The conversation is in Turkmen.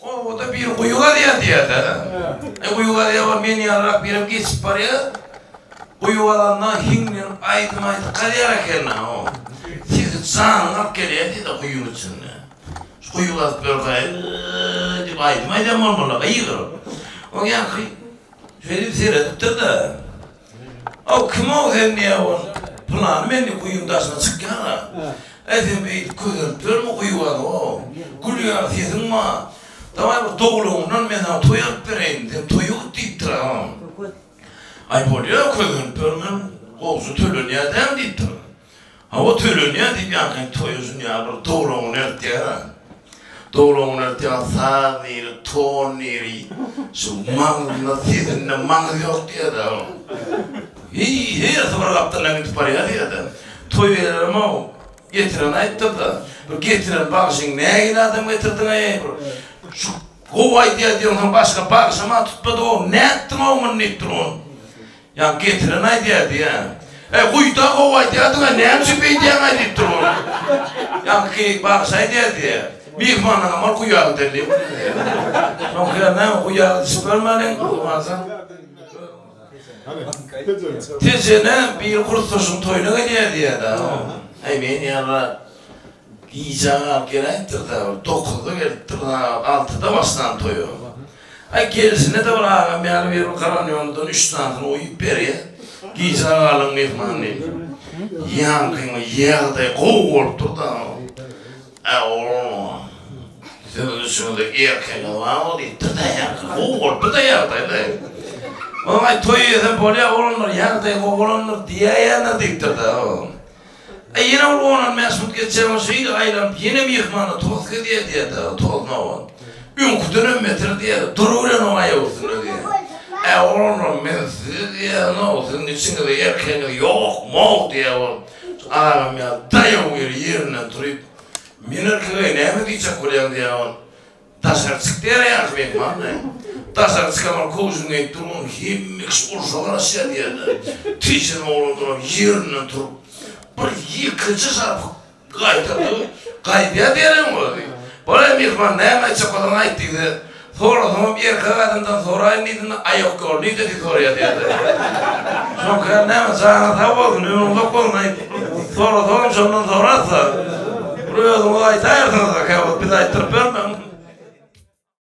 Obada biri guýy gazýar diýýär-de. E, guýy gazýar ol men ýalyrak birem geçip barýar. Guýy gazanda hiňlenip aýdym aýdyp gazýar eken-de o. Sesi janyňy alyp gelýär diýdi guýyň içinde. Şu guýy gazyp ýörkä diýip aýdym aýdýan bolmaly gygyryp. Oň ýaňky şeýdip seredipdir-de. Aw kim-ow sen diýýär ol. Pylany men diýip guýyň daşyna çykýar-a. Äý sen beýdip kösenip ýörme guýy gazyp-ow. Gül ýaly sesiň bar. Dawaý bir dogulaňdan men saňa toý alyp bereýin, sen toýa git diýipdir-ä. Aý bolýa kösenip ýörmen, gowusy tölenýär dämi diýipdir. Hawa tölenýär diýip ýaňky toýa şunýa bir doglaňyny eltýär-ä. Doglaňyny eltýär, saz niri, ton niri, şu maňyzynda, sesinde maňyz ýok diýýär-dä ol. Hiý, hersi bir gapdaldan gidip barýar diýýär-dä. Toý bererim-ow, getiren aýtdyr-da, bir getiren bagşyň nähili adam getirdiň-eý, bir şu gowy aýdýar diýeňsoň başga bagşam-a tutmady-ow, nätdiň-ow muny diýipdir ol. Ýa getiren aýdýar diýýä. Äý guýda gowy aýdýardyň-a näme üçin beýdýäň-aý diýipdir ol. Ýaňky bagşy aýdýar diýýä. Myhmanlaňam ol guýa gider diýip. Soňky ýer näme guýa gidişip görmäliň Gurbanjan. Tejene biri kursdaşyň toýuna gelýär diýýä-de. Äý men ýaly gijä galyp geläýipdir-dä bir dokuzda gelipdir sagat altyda başlan toýa. Aý gelşine-de bir agam ýaly bir granýondan üç sanysyny guýup berýä. Gijä galyň myhman diýip. Ýaňkyňa ýagdaý gowy bolupdyr-da. Ä oglum, siziň üçüňizde erkegiňiz bar-ow diýipdir-de ýaňky. Gowy bolupdyr-da ýagdaý-da. Onuň aý toý ýesem bolýa oglanlar, ýagdaý gowy bolandyr diýäýendir diýipdir-de. Äý, ýene bir on-on bäş minut geçýär, ol şeýle aýlanyp, ýene myhmana tost gezýär diýýär-de, tost nobat. Öňküdenem beter diýýär, durubilen oň aýak üstünde diýýär. Äý, oglanlar, men size diýýän-ow, siziň içiňizde erkegiňiz ýok-mow diýýär ol. Şu agam ýaly daýaw biri ýerinden turup, Men erkege näme diýjek bolýaň diýýär ol. Daşary çyk diýýär ýaňky myhman. Daşary çykan ol köwşüni geýip dur, onuň hemme kişi urşa garaşýar diýýär-de. Tijen oglanlaram ýerinden turup, bir ýekeje şarpyk gaýtardy, gaýdýar diýýär özi. Bolaý myhman, näme aýtjak bolsaň aýt diýse, sorasamam erkek adamdan soraýyn diýdim-de, aýak ýol nirde diýip soraýar diýýär-de. Şoňky näme, janyň sag bolsun, ömrüň uzak bolsun aýt. Sorasaňam şondan sorarsa, bir özüňiz aýtaýarsyňyz-a, käwagt biz aýtdyryp bermäň.